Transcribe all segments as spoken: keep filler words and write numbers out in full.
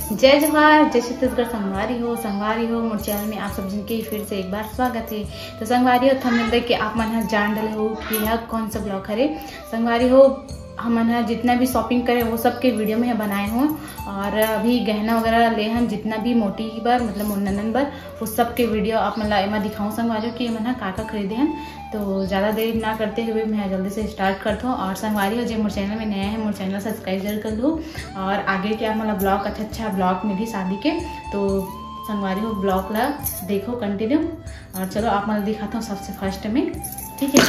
जय जोहार, जय छत्तीसगढ़ संगवारी हो। संगवारी हो, मोर चैनल में आप सब झन के फिर से एक बार स्वागत है। तो संगवारी हो, थंबनेल देख के आप मन ह जान डले हो कि यह कौन सा ब्लॉग हरे। संगवारी हो, हमन ह जितना भी शॉपिंग करे वो सब के वीडियो में बनाए हो, और अभी गहना वगैरह ले हन जितना भी मोटी बर, मतलब मोर ननन बर, वो सब के वीडियो आप मन ला एमा दिखाऊं संगवारी हो कि हमन ह का का खरीदे हन। तो ज़्यादा देर ना करते हुए मैं जल्दी से स्टार्ट करता हूँ। और संगवारी हो, जे मोर चैनल में नया है, मोर चैनल सब्सक्राइब जरूर कर लो, और आगे के आप मन ला ब्लॉग, अच्छा अच्छा ब्लॉग मिली शादी के। तो संगवारी हो, ब्लॉग ला देखो कंटिन्यू। और चलो, आप मन ला दिखाता हूँ सबसे फर्स्ट में, ठीक है।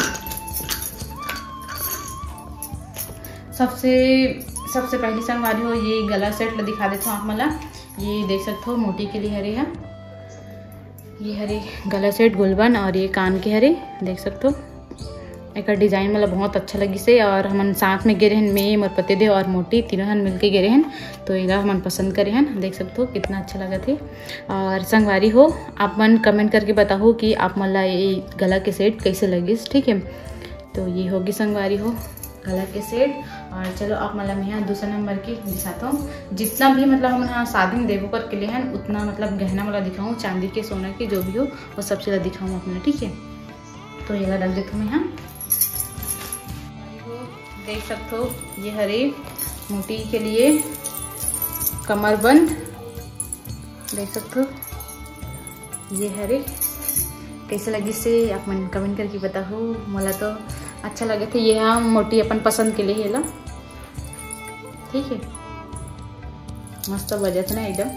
सबसे सबसे पहली संगवारी हो, ये गला सेट ला दिखा देता हूँ आप मन ला। ये देख सकते हो, मोटी के लिए हरे है, ये हरे गला सेट गुलबन, और ये कान के हरे, देख सकते हो। एकर डिजाइन मोला बहुत अच्छा लगिस हे, और हमन साथ में गे रहन, मैं, मोर पतिदेव और मोटी तीनों हन मिलके गे रहन, तो एला हमन पसंद करे हन। देख सकते हो कितना अच्छा लगत हे। और संगवारी हो, आप मन कमेंट करके बताओ कि आप मन ला ये गला के सेट कैसे लगिस, ठीक है। तो ये होगी संगवारी हो गला के सेट। और चलो, आप मन ला मैं दूसरा नंबर की दिखाता हूँ। जितना भी मतलब हमन ह शादी में देबो करके ले हन, उतना मतलब गहना मोला दिखाऊँ, चांदी के, सोना के, जो भी हो, वो सब चीज ला दिखाऊँ आप मन ला, ठीक है। तो ये ला रख देता हूँ मैं यहाँ। देख सकते हो, ये हरे मोटी के लिए कमरबंद, देख सकते हो, ये हरे। कैसे लगिस हे, आप मन कमेंट करके बताओ। मोला तो अच्छा लगे थे, ये हम मोटी अपन पसंद के लिए हे ला, ठीक है। मस्त बजत ना एकदम।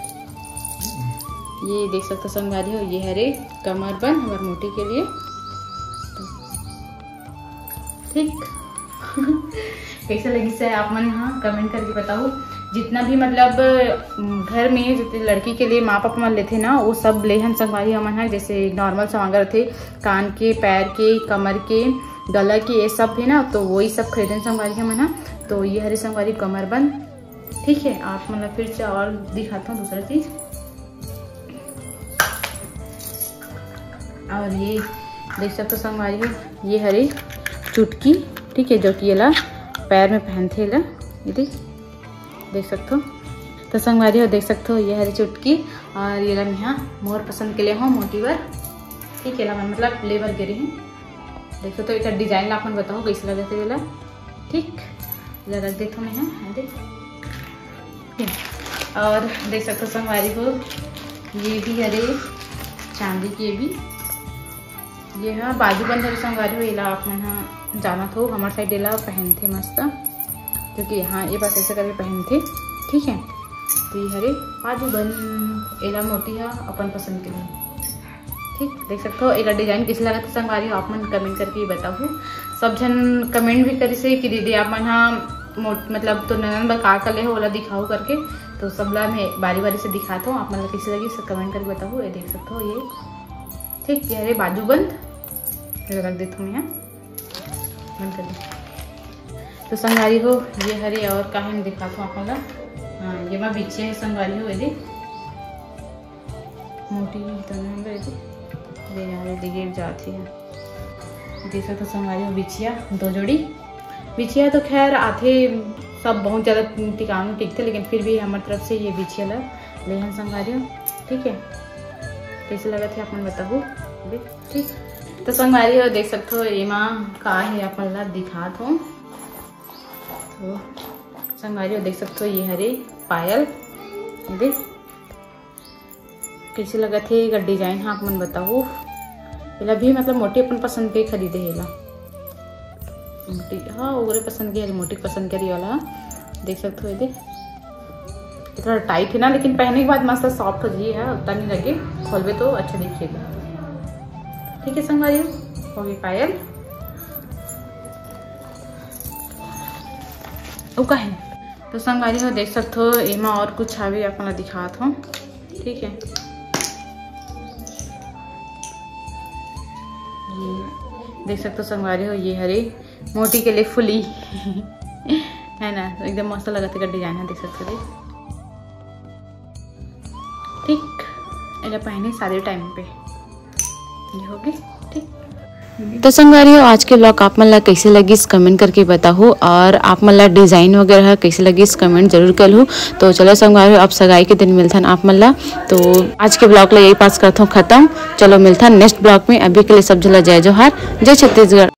ये देख सकते हो संगवारी हो, ये हरे कमरबंद हमर मोटी के लिए, ठीक। कैसे लगिस हे, आप मन हाँ कमेंट करके बताओ। जितना भी मतलब घर में जितने लड़की के लिए माँ पापा मन लेथे ना, वो सब ले हन संगवारी हमन ह। जैसे नॉर्मल सामान रथे, कान के, पैर के, कमर के, गला के, ये सब है ना, तो वही सब खरीदन संगवारी हमन ह। तो ये हरे संगवारी कमरबंद, ठीक है। आप मन ला फिर से और दिखाता हूँ दूसरा चीज। और ये देख सकते हो संगवारी हो, ये हरे चुटकी, ठीक है, जो कि ये ला पैर में पहनथे ला, ये देख, देख सकते हो। तो संगवारी हो, देख सकते हो, ये हरे चुटकी, और ये ला मैं मोर पसंद के लिए हूँ मोटी बर, ठीक है, ला मैं मतलब ले बर गे रही हूँ। देख सकते हो, एक डिजाइन ला अपन बताओ कैसे लगे थे ये ला, ठीक, ये ला रख देता हूँ मैं यहाँ, ये देख। और देख सकते हो संगवारी हो, ये भी हरे चांदी के भी, ये हा बाजूबंद हरे संगवारी हो। एला आप मन हा जानत हो, हमर साइड एला पहनथे मस्त, क्योंकि यहाँ ये बस ऐसे करके पहनथे, ठीक है। तो ये हरे बाजूबंद, एला मोटी हा अपन पसंद के लिए, ठीक। देख सकते हो, एकर डिजाइन कैसे लगत हे संगवारी हो, आप मन कमेंट करके ही बताओ। सब झन कमेंट भी करिस हे कि दीदी आप मन हा मोट-, मतलब तो ननन बर का का ले हो, ओला दिखाओ करके। तो सबला मैं बारी बारी से दिखाता हूँ, आप मन ला कैसे लगी सब कमेंट करके बताओ। ये देख सकते हो, ये ठीक, ये हरे बाजूबंद, ये रख देता हूँ यहाँ, बंद कर दे। तो संगवारी हो, ये हरे और का हे मैं दिखाता हूँ आप मन ला। हाँ, ये मा बिछिया है संगवारी हो, ये देख। मोटी तो नहीं है, ये यार, ये गिर जाती है। देख सकते हो संगवारी हो, बिछिया दो जोड़ी। बिछिया तो खैर आथे सब बहुत ज़्यादा टिकाऊ टिकथे, लेकिन फिर भी हमर तरफ से ये बिछिया ला ले हन संगवारी हो, ठीक है। कैसे लगत हे आप मन बताओ, ठीक। तो संगवारी हो, देख सकते हो एमा का हे, आप मन ला दिखात हूँ। तो संगवारी हो, देख सकते हो, ये हरे पायल, ये देख। कैसे लगत हे एकर डिजाइन, हाँ, आप मन बताओ। एला भी मतलब मोटी अपन पसंद के खरीदे हे एला। मोटी, हाँ, ओकरे पसंद के, मोटी पसंद के वाला। देख सकते हो, ये देख, थोड़ा टाइट है ना, लेकिन पहने के बाद मस्त सॉफ्ट हो जाइए है, उतना नहीं लगे, खोलबे तो अच्छा दिखेगा। ठीक है संगवारी हो, हो गई पायल। ओ का है? तो संगवारी हो, देख सकते हो, एमा और कुछ हावे, आप मन ला दिखात हो। ठीक है, ये देख सकते हो संगवारी हो, ये हरे मोटी के लिए फुली है ना, तो एकदम मस्त लगत हे एकर डिजाइन है, देख सकते हो। ठीक, एला पहने शादी टाइम पे, ये हो गए। ठीक, तो संगवारी हो, आज के ब्लॉग आप मन ला कैसे लगिस, कमेंट करके बताहू, और आप मन ला डिजाइन वगैरह कैसे लगिस, कमेंट जरूर करहू। तो चलो संगवारी हो, अब सगाई के दिन मिलथन आप मन ला। तो आज के ब्लॉग ला यही पास करथों खत्म। चलो मिलथन नेक्स्ट ब्लॉग में। अभी के लिए सब झन ला जय जोहार, जय छत्तीसगढ़।